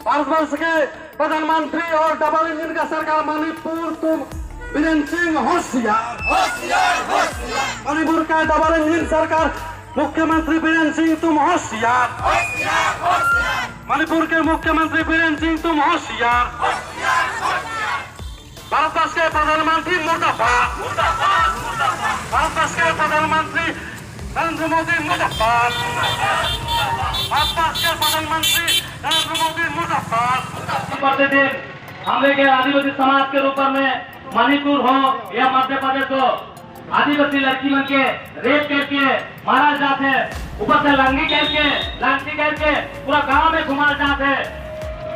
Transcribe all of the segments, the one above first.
भारतवर्ष के प्रधानमंत्री और डबल इंजन का सरकार मणिपुर, तुम बीरेन सिंह होशियार। मणिपुर का डबल इंजन सरकार, मुख्यमंत्री बीरेन सिंह, तुम होशियार। मणिपुर के मुख्यमंत्री बीरेन सिंह, तुम होशियार। भारतवर्ष के प्रधानमंत्री मुर्दाबाद। भारतवर्ष के प्रधानमंत्री नरेंद्र मोदी मुर्दाबाद। भारतवर्ष के प्रधानमंत्री नरेंद्र मोदी मुर्दाबाद। प्रतिदिन हमने के आदिवासी समाज के ऊपर में मणिपुर हो या मध्य प्रदेश हो, आदिवासी लड़की मन के रेप करके मारा जाते है, ऊपर से लंगी करके, लाठी करके पूरा गांव में घुमा जाते है।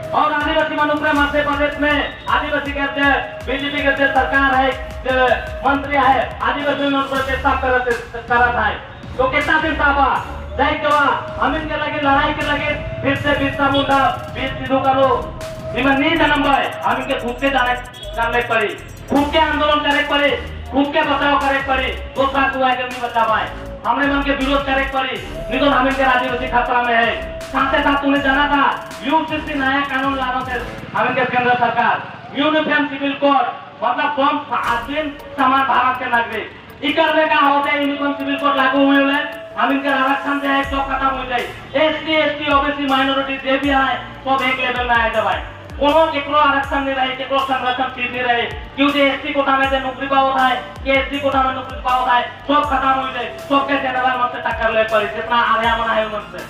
और आदिवासी मन ऊपर मध्य प्रदेश में आदिवासी कहते हैं, बीजेपी के जो सरकार है, जो मंत्री है, आदिवासी मन पर साफ करत करत है। तो कितना दिन साफा जाए के बा? हम इनके लगे लड़ाई के लगे फिर से बिरसा मुंडा, वीर सिद्धू कान्हू इमन नहीं जन्म भाई। हम इनके खुद के जाने जानने पड़ी, खुद के आंदोलन करे पड़ी, खुद के बचाव करे पड़ी। दूसरा को आगे नहीं बचा पाए। हमने मन के विरोध करे पड़ी, नहीं तो हम इनके आदिवासी खतरा में है। साथ ही साथ तुमने जाना था, यूसीसी नया कानून लाना थे हम इनके केंद्र सरकार, यूनिफॉर्म सिविल कोड, मतलब सब आदमी समान भारत के नागरिक। इकर में का होते है, यूनिफॉर्म सिविल कोड लागू हुए है, हम इनके आरक्षण जो है सब खत्म हो जाए। एससी, एसटी, ओबीसी, माइनॉरिटी जे भी आए, सब एक लेवल में आए जाए। कोनो केकरो आरक्षण नहीं रहे, केकरो संरक्षण सीट नहीं रहे। क्योंकि एसटी कोटा में जे नौकरी पावत है के एससी कोटा में नौकरी पावत है, सब खत्म हो जाए। सबके जनरल मन से टक्कर ले पड़ी, जितना आर्या मना है मन से।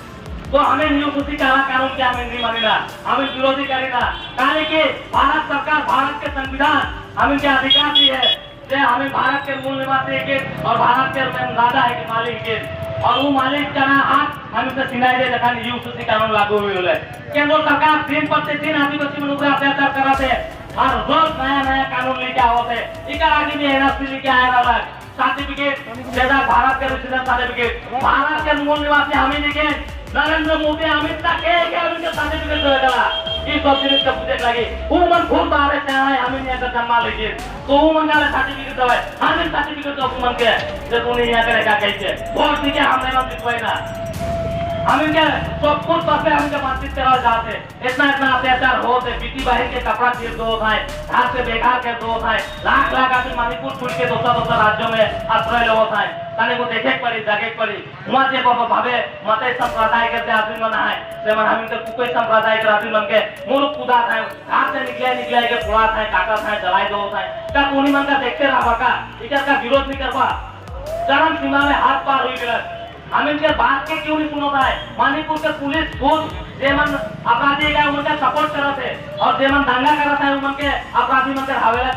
तो हमें यूसीसी काला कानून के हमें नहीं मानेना, हमें विरोधी करेगा। काहे कि भारत सरकार, भारत के संविधान हमें इनके अधिकार दी है जे हमें भारत के मूल निवासी के और भारत के राजा है के मालिक के और वो मालिक का हाथ हम उसे सिनाई दे जखन यूसीसी कानून लागू हुई होले। केंद्र सरकार दिन प्रतिदिन आदिवासी मन ऊपर अत्याचार करत है और रोज नया नया कानून लेके आवत है। इकर आगे भी एनआरसी लेके आया रहा, सर्टिफिकेट जैसा भारत के रेसिडेंट सर्टिफिकेट। भारत के मूल निवासी हमें लेके नरेंद्र मोदी, अमित शाह के के हमें के सर्टिफिकेट देवे। ई सब जिनिस के बुझे लगी उ मन खुद बाहर से आए, हमें यहाँ का जन्मा लेके तो उ मन गाले सर्टिफिकेट देवे। हमें सर्टिफिकेट दो मन के जे तूने यहाँ करे का कहिছে वोट दिके हमने मन जितवाई ना। हम इनके सब कुछ पासे हमके बातचीत करा जाते। इतना इतना अत्याचार होते, बेटी बहन के कपड़ा चीर दो है, घर से बेघर के दो है, लाख लाख आदमी मणिपुर छोड़ के दूसरा दूसरा राज्यों में आश्रय लो है। ताने को देखे पड़ी, जागे पड़ी। वहाँ जे बाबा भावे मते संप्रदाय के आदमी मन है से मन हम इनके कुकोई संप्रदाय के आदमी मन के मुल्क कुदा है, घर से निकले निकले के फोड़ा है, काटा है, जलाई दो है। का कोनी मन का देखते रहा का इधर का विरोध नहीं करवा? चरम सीमा में हाथ पार हुई गलत। हम इनके बात के क्यों नहीं सुनता है? मणिपुर के पुलिस खुद जे मन अपराधी का उनका सपोर्ट करते है और जे मन दंगा करता है, उन के अपराधी मन के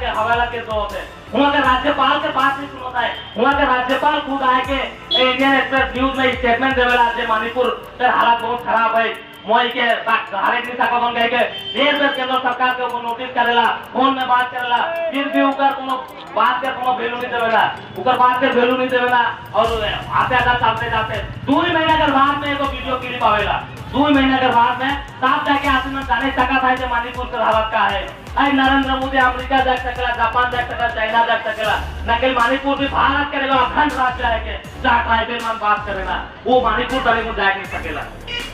हवाला के दो होते। वहाँ के राज्यपाल के बात नहीं सुनता है। वहाँ के राज्यपाल खुद आए के इंडियन एक्सप्रेस न्यूज में स्टेटमेंट देवेला जे मणिपुर के हालात बहुत खराब है, मोई के हरेक दिशा को बन गए के देर बेर केंद्र सरकार के ऊपर नोटिस करेला, फोन में बात करेला, फिर भी उकर कोनो बात के कोनो वैल्यू नहीं देवेला, उकर बात के वैल्यू नहीं देवेला। और आते आते चलते जाते 2 महीना के बाद में एगो वीडियो क्लिप आवेला। 2 महीना के बाद में तब जाके आदमी मन जाने सका था जे मणिपुर के हालत का है। आई नरेंद्र मोदी अमेरिका जा सकेला, जापान जा सकेला, चाइना जा सकेला, नकेल मणिपुर भी भारत के एगो अखंड राज्य है के जहाँ ट्राइबल मन बात करेला, वो मणिपुर तले को जा नहीं सकेला।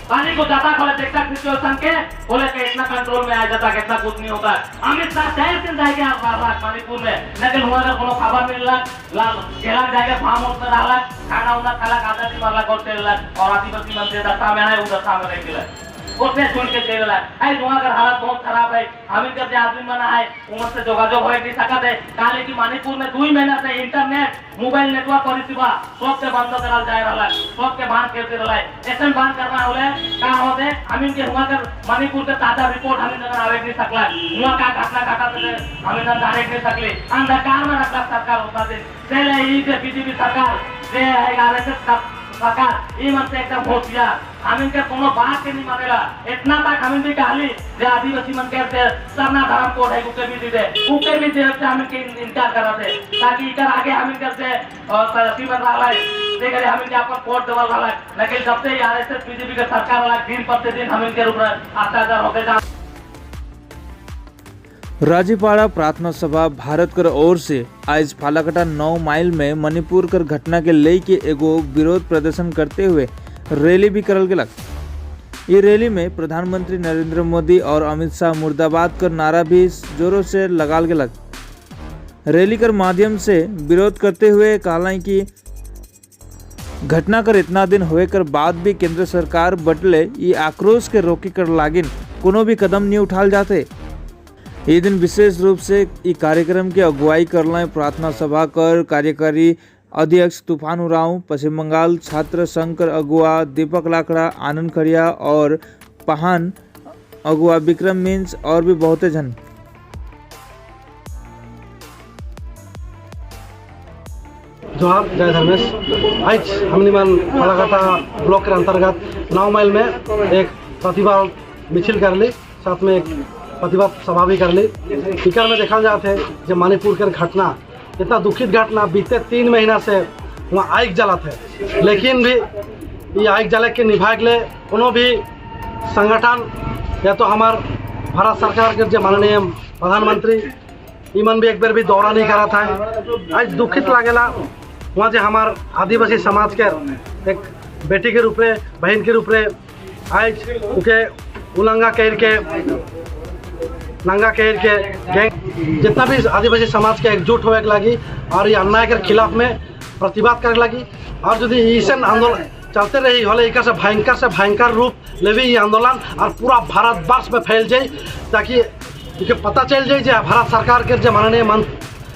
पानी को ज्यादा खोले देखता सिचुएशन के बोले कि इतना कंट्रोल में आ जाता, कितना कुछ नहीं होता। अमित शाह 4 दिन जाएंगे आप मणिपुर में, लेकिन हुआ का कोनो खबर मिलला लाल जेला जाके फार्म हाउस में रहला, खाना उना खाला, आधा दिन मरला और चलला और आदिवासी मन से दशा में आए, वो दशा में रह गेला, उसने छोड़ के चले गला। आई वहाँ का हालत बहुत खराब है। हम इनका जो आदमी मना है, उमर से जोगाजोग हो नहीं सकत है। काले की मणिपुर में 2 महीना से इंटरनेट, मोबाइल नेटवर्क परिसेवा सबके बंद करल जाए रहा, सबके बांध करते रहा है। ऐसे बांध करना होले का होते, हम इनके हुआ कर मणिपुर के ताजा रिपोर्ट हम इनका आवे नहीं सकला। हुआ का घटना घटा से हम इनका जाने नहीं सकले। अंधकार में रखा सरकार होता दिन चले। ई जे बीजेपी सरकार जे है, आरएसएस सरकार, ई मन से एकदम होशियार, हम इनके कोनो बात के नहीं मानेला। इतना तक हम भी कहली जे आदिवासी मन के से सरना धर्म कोड है, उके भी दे, उके भी दे से हम इनके इनकार करत है, ताकि इकर आगे हम इनके से और बन रहा है देख हम इनके अपन कोड देवल रहा है। लेकिन जब से आरएसएस बीजेपी के सरकार वाला, दिन प्रतिदिन हम इनके ऊपर अत्याचार होते जा राजीपाड़ा प्रार्थना सभा भारत कर ओर से आज फालाकाटा 9 माइल में मणिपुर कर घटना के ले के एगो विरोध प्रदर्शन करते हुए रैली भी करल गेलक। ये रैली में प्रधानमंत्री नरेंद्र मोदी और अमित शाह मुर्दाबाद कर नारा भी जोरों से लगाल गेलक। रैली कर माध्यम से विरोध करते हुए कहला कि घटना कर इतना दिन होए कर बाद भी केंद्र सरकार बटले ये आक्रोश के रोके कर लागिन कोनो भी कदम नहीं उठाल जाते। ये दिन विशेष रूप से ई कार्यक्रम के अगुवाई करल प्रार्थना सभा कर कार्यकारी अध्यक्ष तूफान उरांव, पश्चिम बंगाल छात्र संघ कर अगुआ दीपक लाकड़ा, आनंद खड़िया और पहान अगुआ विक्रम मिंज और भी बहुते जन। जोहार, जय धर्मेश। आज हमनी मन फालाकाटा ब्लॉक के अंतर्गत 9 माइल में एक प्रतिभा मिছিল कर ली, साथ में एक प्रतिभा सभा भी कर ली। इकर में देखा जाते है जो मणिपुर के घटना इतना दुखित घटना बीते 3 महीना से वहाँ आग जलात है, लेकिन भी ये आग जले के निभाए ले कोनो भी संगठन या तो हमार भारत सरकार के जो माननीय प्रधानमंत्री इमन भी एक बार भी दौरा नहीं करा था। आज दुखित लागेला वहाँ जो हमार आदिवासी समाज के एक बेटी के रूप में, बहन के रूप में आज उके उलंगा कर के नंगा कर के गैंग जितना भी आदिवासी समाज के एकजुट होए लगी और ये अन्याय के खिलाफ में प्रतिवाद करे लगी। और यदि ऐसा आंदोलन चलते रही होले एक से भयंकर रूप लेवी ये आंदोलन और पूरा भारतवर्ष में फैल जाए, ताकि इके पता चल जाए जे भारत सरकार के जो माननीय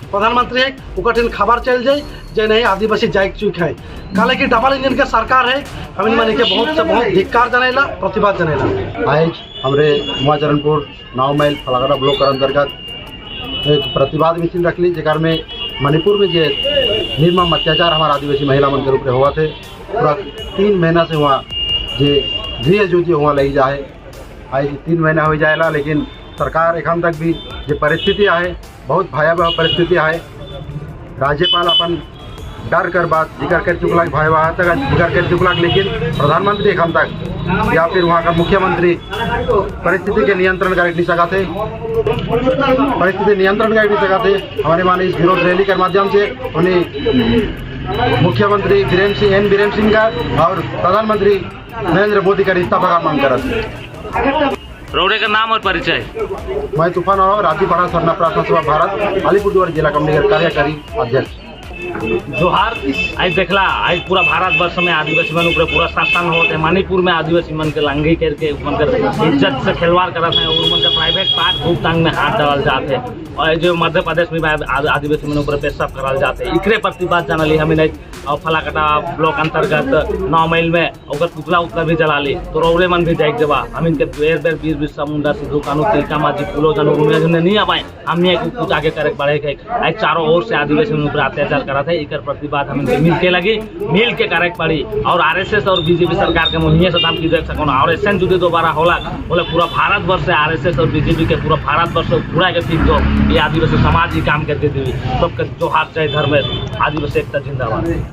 प्रधानमंत्री है उनका खबर चल जाए जे नहीं आदिवासी जाग चुक है। काले की डबल इंजन के सरकार है, हम माने के बहुत से बहुत धिक्कार जनेला, प्रतिवाद जनेला। आज हमरे उमाचरणपुर 9 माइल फालाकाटा ब्लॉक के अंतर्गत एक प्रतिवाद मिছিল रखली, जेकर में मणिपुर में जे निर्मम अत्याचार हमारा आदिवासी महिला मन के रूप में हुआ थे, पूरा 3 महीना से वहाँ जे गृह ज्योति वहाँ लगी जाए। आज 3 महीना हो जाएला, लेकिन सरकार एखन तक भी जो परिस्थिति आए बहुत भयावह परिस्थिति आए। राज्यपाल अपन डर कर बात जिक्र कर चुकला, भयावह तक जिक्र कर चुकला, लेकिन प्रधानमंत्री एखन तक या फिर वहाँ का मुख्यमंत्री परिस्थिति के नियंत्रण कर नहीं सका थे, परिस्थिति नियंत्रण कर नहीं सका थे। हमारे माने इस विरोध रैली के माध्यम से उन्हें मुख्यमंत्री एन बीरेन सिंह का और प्रधानमंत्री नरेंद्र मोदी का इस्तीफा का मांग करत। रोडे का नाम और परिचय। मैं तूफान और राजीपाड़ा सरना प्रार्थना सभा भारत अलीपुरद्वार जिला कमिटी के कार्यकारी अध्यक्ष। जोहार। आज देखला आज पूरा भारतवर्ष में आदिवासी मन ऊपर पूरा शासन होते है। मणिपुर में आदिवासी मन के लांगी करके मन के इज्जत से खिलवाड़ करते हैं और मन के प्राइवेट पार्ट भूख टांग में हाथ डाल जाते हैं। और जो मध्य प्रदेश में आदिवासी मन ऊपर पेशाब कराल जाते हैं, इकरे प्रतिवाद जानली हमें नहीं। और फालाकाटा ब्लॉक अंतर्गत 9 माइल में अगर पुतला उतला भी जला ली तो रौरे मन भी जाए जबा हम इनके बेर बेर बीर बिरसा मुंडा सिद्धू कानू तिलका माझी फूलो जानू रुमिया जुने नहीं आ पाए, हमने एक कुछ आगे करे बढ़े के आज चारों ओर से आदिवासी मन ऊपर अत्याचार करा था। इकर प्रतिवाद हम इनके मिल के लगी मिल के करे पड़ी और आरएसएस और बीजेपी सरकार के मुहिया से हम की देख सको। और ऐसा जुदे दोबारा होला बोले पूरा भारतवर्ष से आरएसएस और बीजेपी के पूरा भारतवर्ष से पूरा के ठीक दो ये आदिवासी समाज ही काम करके दी। सबके जोहार, जय धर्मेश, आदिवासी एकता जिंदाबाद।